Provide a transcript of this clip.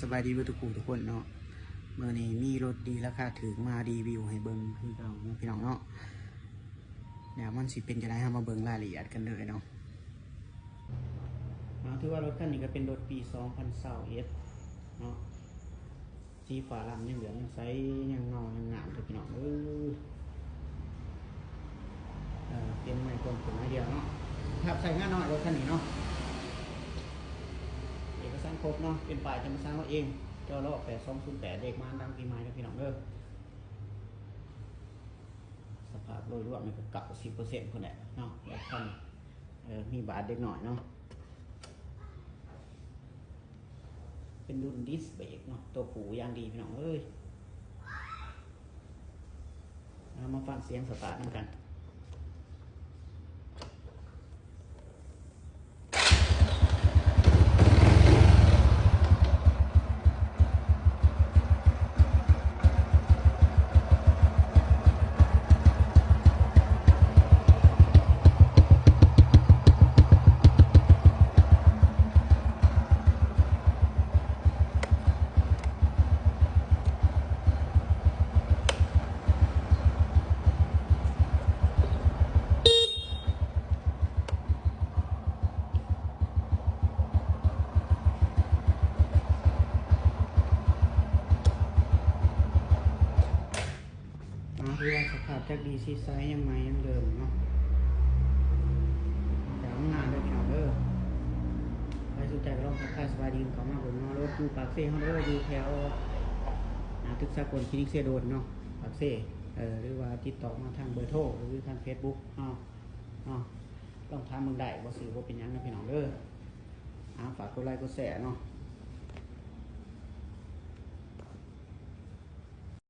ສະບາຍດີເບິດທຸກຜູ້ທຸກຄົນເນາະ. ມື້ນີ້ມີລົດດີລາຄາຖືກມາຣີວິວໃຫ້ເບິ່ງຄືເກົ່າເນາະ ພີ່ນ້ອງເນາະ. ແລ້ວມັນຊິເປັນຈັ່ງໃດ ເຮົາມາເບິ່ງລາຍລະອຽດກັນເລີຍເນາະ. ເອົາ ຖືວ່າລົດຄັນນີ້ກໍເປັນລົດປີສອງພັນຊາວເອັດເນາະ. ສີຟ້າລຳຍັງເຫຼືອງ ຍັງໃສ ຍັງເງົາ ຍັງງາມເດີພີ່ນ້ອງເອີຍ. ເອີ ປ່ຽນໃໝ່ກ່ອນເປັນໜ້ອຍດຽວເນາະ. ສະພາບໃຊ້ງານເນາະ ລົດຄັນນີ້ເນາະ. ເອກະສານຄົບເນາະ, ເປັນປ້າຍທຳມະຊາດເຮົາເອງ, ຈໍລໍ້ແປດສອງສູນແປດ, ເລກມາດັງປີໃໝ່ເດີພີ່ນ້ອງເດີ. ສະພາບໂດຍລວມນີ້ກໍເກົ້າສິບເປີເຊັນພຸ້ນແຫຼະເນາະ ລົດຄັນ. ເອີ ມີບາດເລັກນ້ອຍເນາະ. ເປັນລຸ້ນດິສເບຣກເນາະ, ຕົວຜູ້ຢ່າງດີພີ່ນ້ອງເອີຍ. ເອົາ ມາຟັງສຽງສະຕາດນຳກັນ. ອ່າ ຖືວ່າສະພາບຈັກດີ ສີໃສ ຍັງໃໝ່ ຍັງເດີມເນາະ. ຈາກງານເດີພີ່ນ້ອງເດີ. ໃຜສົນໃຈກໍລອງທັກທາຍສະບາຍດີເຂົ້າມາເບິ່ງເນາະ. ລົດຢູ່ປາກເຊເຮົາເດີ, ຢູ່ແຖວ ອ່າ ຕຶກສາກົນຄລີນິກເຊໂດນເນາະ ປາກເຊ. ເອີ ຫຼືວ່າຕິດຕໍ່ມາທາງເບີໂທ ຫຼືທາງເຟສບຸກເຮົາເນາະ. ລອງຖາມເບິ່ງໄດ້ ບໍ່ຊື້ບໍ່ເປັນຫຍັງເນາະ ພີ່ນ້ອງເດີ. ອ່າ ຝາກກົດໄລກົດແຊເນາະ.